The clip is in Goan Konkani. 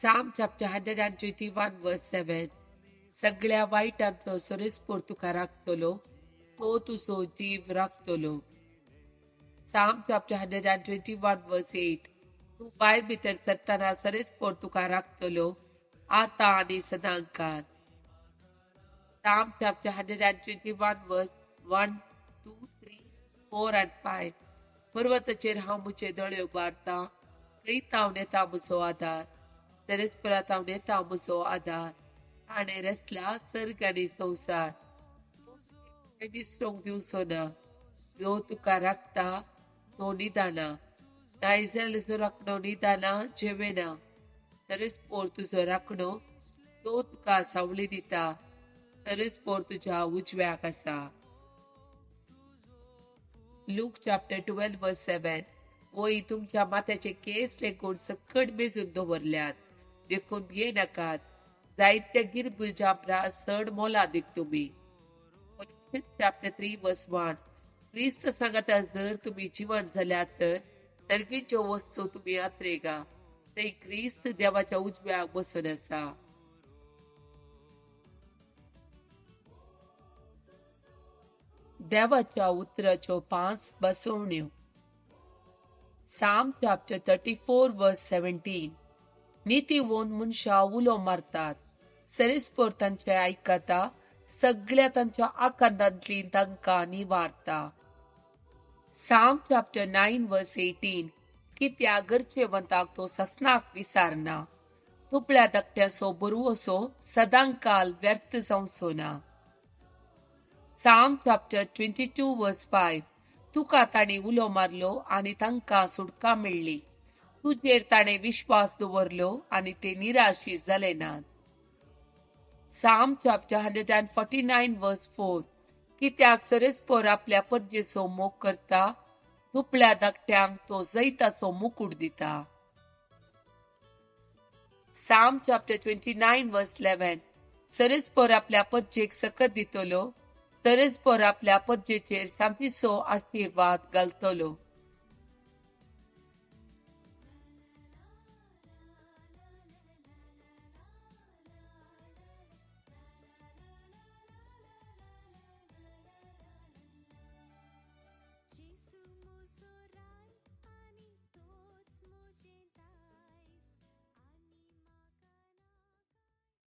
Psalm chapter 121 verse 7. सगळ्या वायटांतलो सरेस्पोर तुका राखतलो, तो तुजो जीव राखतलो. Psalm chapter 121 verse 8. तूं भायर भितर सरतना सरेस्पोर तुका राखतलो, आतां आनी सदांकाळ. Psalm chapter 121 verse 1, 2, 3, 4 and 5. पर्वताचेर हांव म्हजे दोळे उबारतां, थंय हांव येता म्हजो आदार. सरेस्परांत हांव येता म्हजो आदार. ताणें रचला सर्ग आनी संवसार. तो विसरूंक दिवचो ना. जो तुका राखता तो निदाना, ना इस्रायलाचो राखणो निदाना जेवेना. सरेस्पोर तुजो राखणो, तो तुका सावळी दिता. सरेस्पोर तुज्या उजव्याक आसा. Luke chapter 12 verse 7. वय तुमच्या माथ्याचे केस लेगून सकट मेजून दवरल्यात, देखून भिये नाकात. जायत्या गिरबुजा प्रास चड मोलादीक तुमी. Chapter 3 verse 1. क्रिस्त सांगता, जर तुमी जिवन जाल्यात तर सर्गीच्यो वस्तू तुमी आत्रेगा, थंय क्रिस्त देवाच्या उजव्याक बसून आसा. देवाच्या उतराच्यो 5 बसवण्यो. Psalm chapter 34 verse 17. नितीवंत मनशां उलो मारतात, सरेस्पोर तांचे आयकता, सगळ्या तांच्या आकांतांतली तांकां निवारता. Psalm chapter 9 verse 18. कित्याक गरजेवंताक तो ससनाक विसारना, दुबळ्या धाकट्याचो बरवसो सदांकाल व्यर्थ जावचो ना. Psalm chapter 22 verse 5. तुका ताणें उलो मारलो आनी तांकां सुटका मेळ्ळी, तुजेर ताणें विश्वास दवरलो आनी ते निराशी जाले नात. Psalm chapter 149 verse 4. कित्याक सरेस्पोर आपल्या परजेचो मोग करता, दुबळ्या धाकट्यांक तो जैताचो मुकूट दिता. Psalm chapter 29 verse 11. सरेस्पोर आपल्या परजेक सकत दितलो, सरेस्पोर आपल्या परजेचेर शांतीचो आशिर्वाद घालतलो.